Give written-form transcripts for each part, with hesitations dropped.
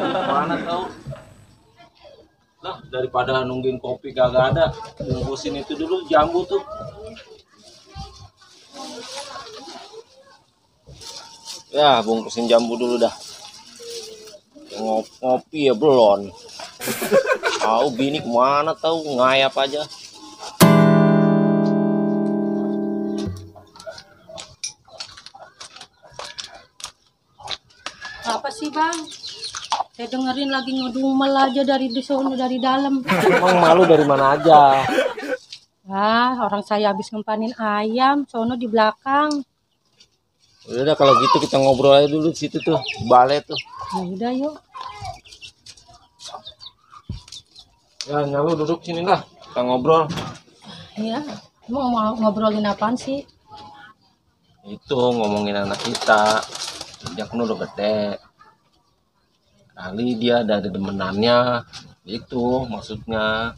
Mana tahu. Nah, daripada nungguin kopi kagak ada, bungkusin itu dulu jambu tuh. Ya, bungkusin jambu dulu dah. Ngopi ya belum. Tahu bini kemana tahu ngayap aja. Apa sih bang? Saya dengerin lagi ngedumel aja dari sono dari dalam. Emang malu dari mana aja? Ah, orang saya habis ngempanin ayam, sono di belakang. Udah kalau gitu kita ngobrol aja dulu di situ tuh, balai tuh. Ya udah yuk. Ya, Nyalu duduk sini lah, kita ngobrol. Iya, mau ngobrolin apaan sih? Itu ngomongin anak kita, dia kan udah gede. Kali dia ada demenannya, itu maksudnya.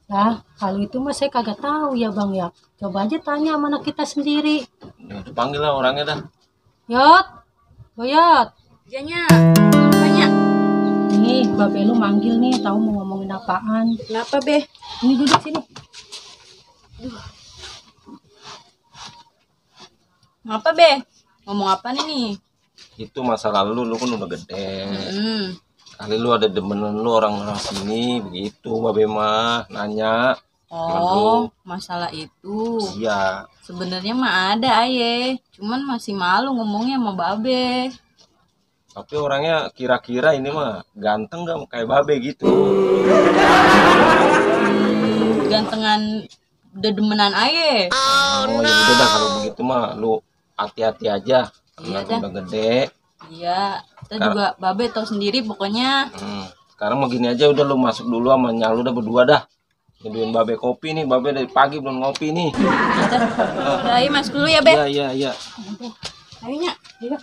Nah, kalau itu mah saya kagak tahu ya bang ya. Coba aja tanya sama anak kita sendiri. Ya, dipanggil lah orangnya dah. Yot, Boyot. Janya, banyak. Nih, babe lu manggil nih, tahu mau ngomongin apaan. Kenapa, Be? Ini duduk sini. Ngapa, Be? Ngomong apa nih? Itu masa lalu lu kan udah gede. Hmm. Kali lu ada demenan lu orang sini begitu, babe mah nanya. Oh, masalah itu. Iya. Sebenarnya mah ada, Aye. Cuman masih malu ngomongnya sama Babe. Tapi orangnya kira-kira ini mah ganteng gak kayak babe gitu. Gantengan dedemenan Aye. Oh ya udah dah kalau begitu mah lu hati-hati aja. Karena Iya dah. udah gede. Iya, kita juga Babe tahu sendiri pokoknya. Sekarang mau gini aja udah lu masuk dulu sama Nyalu udah berdua dah. Nyeduin babe kopi nih, babe dari pagi belum ngopi nih. Udah, ayo masuk dulu ya, Be. Iya. Ayo, Nya. Iya.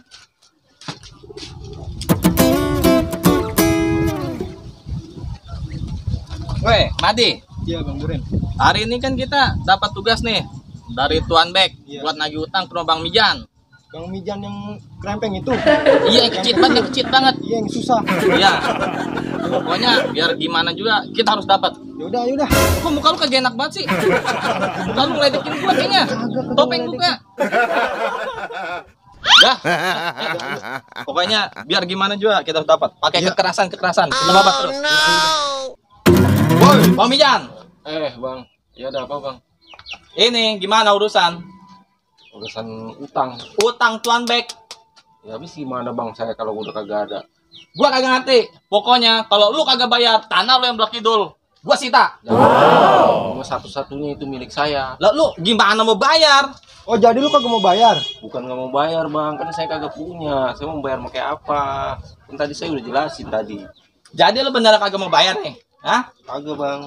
Weh, Madi. Iya Bang Duren. Hari ini kan kita dapat tugas nih dari Tuan Bek buat nagih utang ke rumah Bang Mijan. Bang Mijan yang krempeng itu. Iya, yang kecil banget. Iya yang susah. Iya. Pokoknya biar gimana juga kita harus dapat. Yaudah. Kok muka lu kagak enak banget sih? Muka lu ngeledekin gua kayaknya. Topeng buka. Dah. Pokoknya biar gimana juga kita harus dapat. Pakai kekerasan. Kita babat terus. Woi, Bang Mijan. Bang, ya ada apa bang? Ini gimana urusan? Urusan utang. Utang Tuan Bek. Ya habis gimana bang saya kalau udah kagak ada? Gua kagak ngerti. Pokoknya kalau lu kagak bayar, tanah lu yang belah kidul. Gua sita. Cuma satu-satunya itu milik saya. Lah lu gimana mau bayar? Oh jadi lu kagak mau bayar? Bukan nggak mau bayar bang, kan saya kagak punya. Saya mau bayar pakai apa? Kan tadi saya udah jelasin tadi. Jadi lu beneran kagak mau bayar nih? Hah? Kagak bang.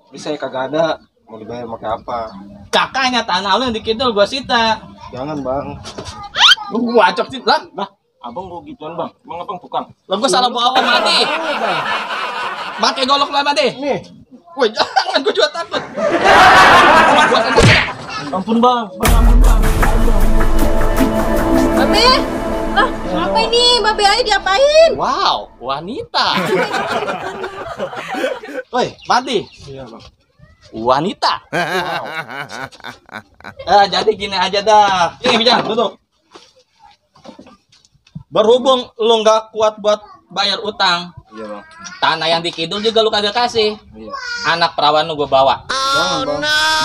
Tapi saya kagak ada. Mau dibayar pakai apa? Kakaknya tanah lu yang di kidul gua sita. Jangan Bang. Lu gua acok sih. Lah, Abang kok gituan bang? Emang abang tukang? lah gua salah bawa apa Madi? Pakai golok lah Madi. Nih. Woi, jangan gua juga takut. Ampun bang, ampun bang. Babe. Lah, apa ini? Babe Aye diapain? Wow, wanita. Woi, Madi. Iya Bang. Wanita. Jadi gini aja dah. Ini Mijan, duduk. Berhubung lu nggak kuat buat bayar utang, Iya Bang. tanah yang di kidul juga lu kagak kasih. Iya. Anak perawan lu gua bawa. Jangan Bang.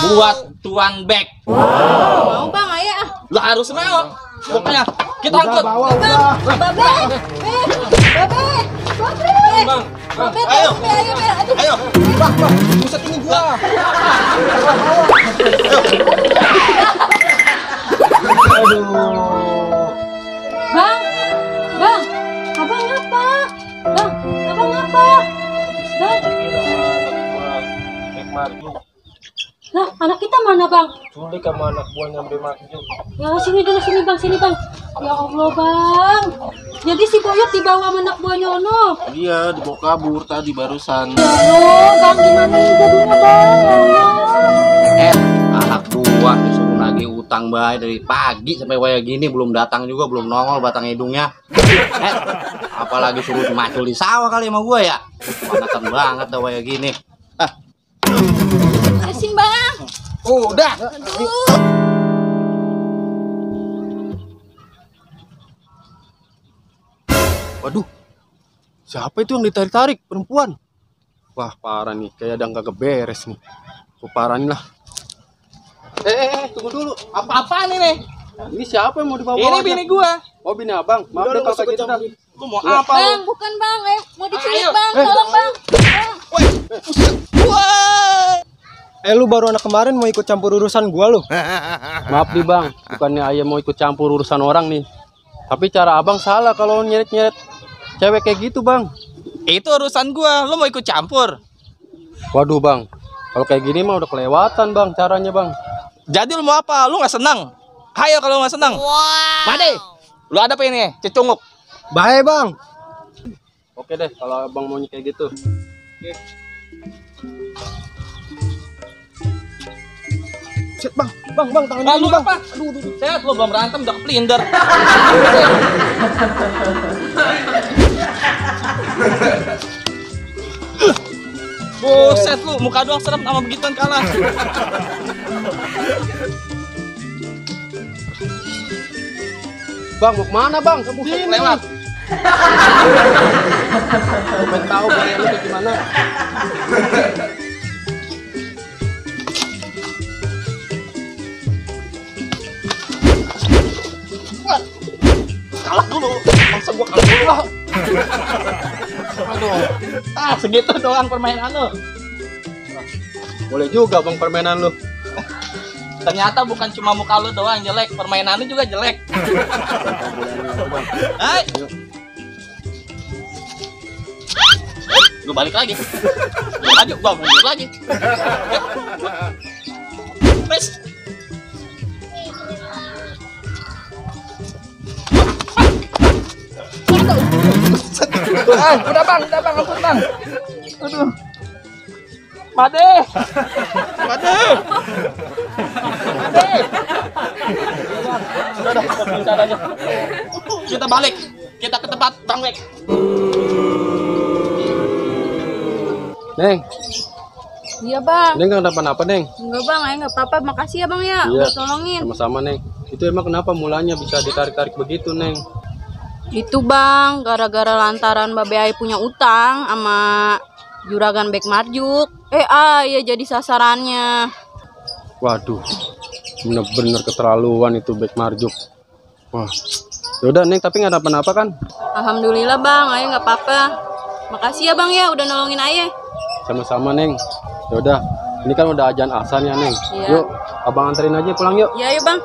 Buat Tuan Bek. Mau Bang Aye ah. Lu harus mau. Pokoknya kita Udah angkut. bawa udah. Babe. Babe. Bang, Babe. Ayo. Ayo, Be. Aduh. Ayo. Bang, buset ini gua. aduh. Bang, abang ngapa? Bang, abang ngapa? Bang, Bek Marju, lah anak kita mana bang? culik sama anak buahnya Bek Marju. Ya sini dulu sini bang. Ya Allah bang. Jadi si Boyot dibawa sama anak buahnya Ono. Dia dibawa kabur tadi barusan. Ya Allah bang, gimana ini jadinya bang? Ya Allah. Anak dua disuruh nagih utang. utang bay dari pagi sampai waya gini belum datang juga, belum nongol batang hidungnya. Apalagi suruh macul di sawah kali sama gua ya. Panasan banget dah waya gini. Asin bang. Udah. Waduh, siapa itu yang ditarik-tarik? Perempuan. Wah, parah nih. Kayak ada yang kagak beres nih. Aku parahin lah. Tunggu dulu. Apa-apaan ini? Ini siapa yang mau dibawa? Ini bini gua. Oh, bini abang. Maaf deh kalau kayak gitu dah. Lu mau apa lu? Bang, bukan bang, mau diculik Ayo. bang, tolong bang. Lu baru anak kemarin mau ikut campur urusan gua lu. Maaf nih bang, bukannya ayah mau ikut campur urusan orang nih. Tapi cara abang salah kalau nyeret-nyeret cewek kayak gitu bang. Itu urusan gua, lu mau ikut campur. Waduh bang, kalau kayak gini mah udah kelewatan bang caranya bang. Jadi lu mau apa? Lu nggak senang? Hayo kalau nggak senang. Made, lu ada apa ini? Cecunguk. Bahaya bang. Oke deh, kalau abang mau kayak gitu. Set bang, tangan Lu dulu bang. apa? Aduh, sehat lu belum berantem udah kepelinder. Buset lu, muka doang serem sama begituan kalah. Bang, mau kemana bang? Sini. Lewat. Gue pengen tahu bang lu kayak gimana. Kalah dulu. Masa gua kalah dulu lah. Aduh. Segitu doang permainan lu. Boleh juga bang permainan lu. Ternyata bukan cuma muka lu doang jelek, permainan lu juga jelek. Hai. Lu balik lagi. Lu maju, gua mundur lagi. Wes. Udah bang, ampun bang. Aduh. Made. Udah aja. Kita balik. Kita ke tempat Bang Wek. Neng, Iya bang. Neng nggak kenapa-napa Neng. Enggak bang, nggak apa-apa. Makasih ya bang ya, Iya. udah tolongin. Sama-sama Neng. Itu emang kenapa mulanya bisa ditarik-tarik begitu Neng? Itu bang, gara-gara lantaran Babe Ai punya utang sama juragan Bek Marjuk. Ya jadi sasarannya. Waduh, bener-bener keterlaluan itu Bek Marjuk. Wah, yaudah Neng, tapi nggak kenapa-napa kan? Alhamdulillah bang, Ayah nggak apa-apa. Makasih ya bang ya, udah nolongin Ayah. Sama-sama Neng. Yaudah, ini kan udah ajan asan ya Neng. Iya. Yuk, abang anterin aja pulang yuk. Ya yuk bang.